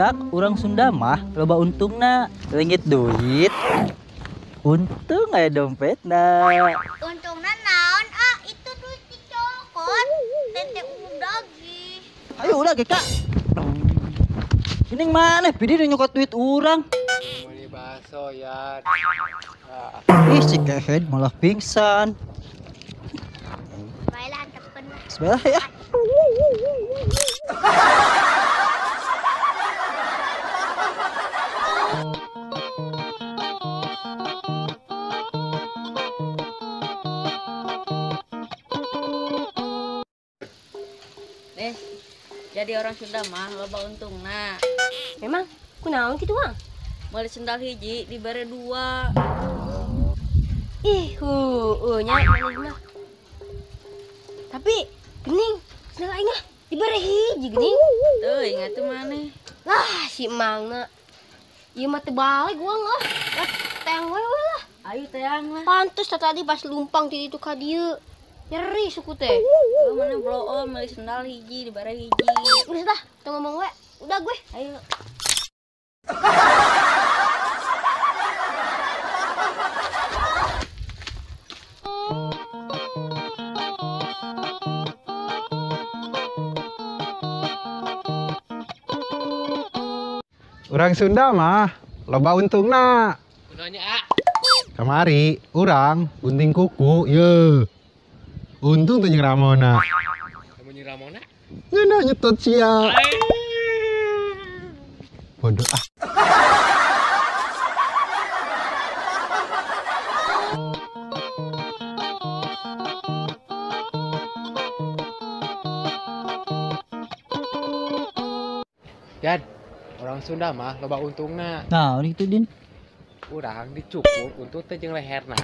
Barudak urang Sunda mah loba untungna, leungit duit. Untung aya dompetna. Untungna naon ah, itu duit dicokot. Tete umum daging. Ayo udah ge Kak. Ini mana? Pidi udah nyokot duit urang. Beli bakso ya. Ih si kehed malah pingsan. Baiklah antepkeun. Sebelah ya. Nih, jadi orang Sunda mah loba untungna. Memang kunaon kitu, Mang? Meuli sendal hiji dibere 2. Ih, heueuh nya manehna. Tapi geuning sendal aing mah dibere hiji geuning. Teuing atuh maneh. Lah si Mangna. Ieu mah teu balik uang ah. Lah teang we lah. Ayo teang lah. Pantes tadi pas lumpang ti ditu ka dieu. Nyeri suku teh. Lu mana blow on meuli sendal hiji dibere hiji. Geus lah, teu ngomong we. Udah gue. Ayo. Urang Sunda mah loba untungna. Gunanya ah. Kamari urang gunting kuku ye. Untung tuh jeung Ramona. Kamu jeung Ramona? Ngeunah nyetot sia. Bodoh ah. Yan, orang Sunda mah loba untungna. Nah, itu Din. Urang dicukur untung teh jeung leherna.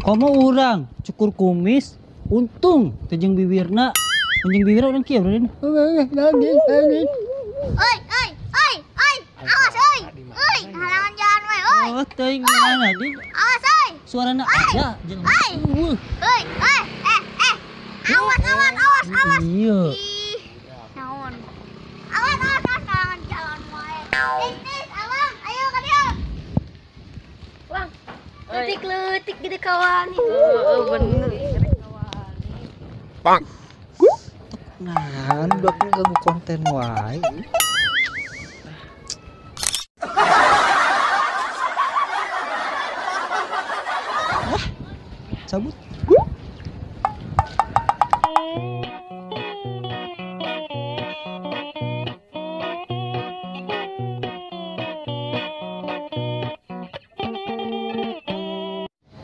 Komo urang cukur kumis untung teh jeung bibirna. Jeung bibirna urang kieu, Din. Oi, oi, oi, oi. Awas oi. Oi, halangan jalan we, oi. Oh, teuing mana, Din? Awas oi. Suarana aya jeung. Oi. Oi, oi, eh, eh. Awas, awas, awas, awas. Iya. Ih, naon. Awas, awas, awas, halangan jalan wae. Tis, tis, abang, ayo ka dieu. Wang, leutik-leutik gede kawan. Heeh, bener. Gede kawani. Bang. Nah, udah ganggu konten wae. Ah, cabut.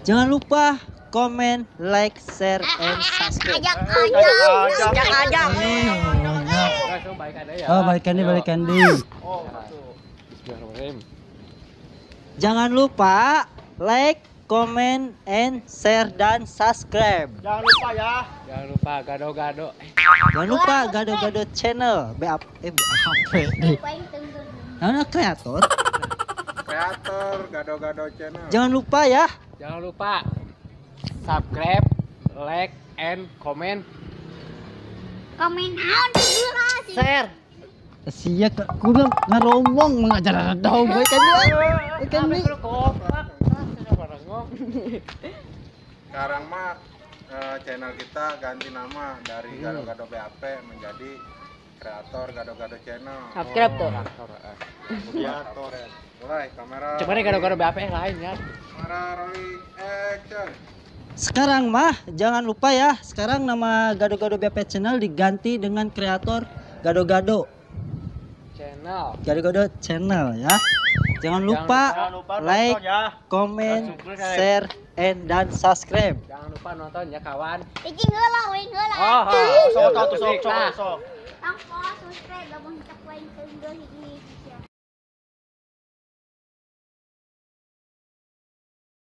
Jangan lupa komen, like, share, and subscribe. Ajak, ajak, Ajak ajak. Oh, balikan deh, balikan deh. Oh, Bismillahirrahmanirrahim. Jangan lupa like, komen, and share dan subscribe. Jangan lupa ya. Jangan lupa gado-gado. Jangan lupa gado-gado channel BAP BAP. Nah, kreator. Kreator gado-gado channel. Jangan lupa ya. Jangan lupa subscribe, like, and comment. Komen naon sih? Share. Sia kurang ngaromong mengajar dong bae kan dia. Kan nih. Sekarang mah channel kita ganti nama dari Gado-Gado BAP menjadi Kreator Gado-Gado Channel. Subscribe tuh. Kreator. Mulai kamera. Coba nih Gado-Gado BAP lain ya. Kamera rolling action. Sekarang mah jangan lupa ya, sekarang nama Gado-Gado BAP Channel diganti dengan Kreator Gado-Gado Channel. Gado-Gado Channel ya. Jangan lupa, like, ya. komen, share, and dan subscribe. Jangan lupa nonton ya kawan. Cicing heula, uing heula. Oh, sok sok sok sok. Tangpo subscribe lamun cek wae hiji.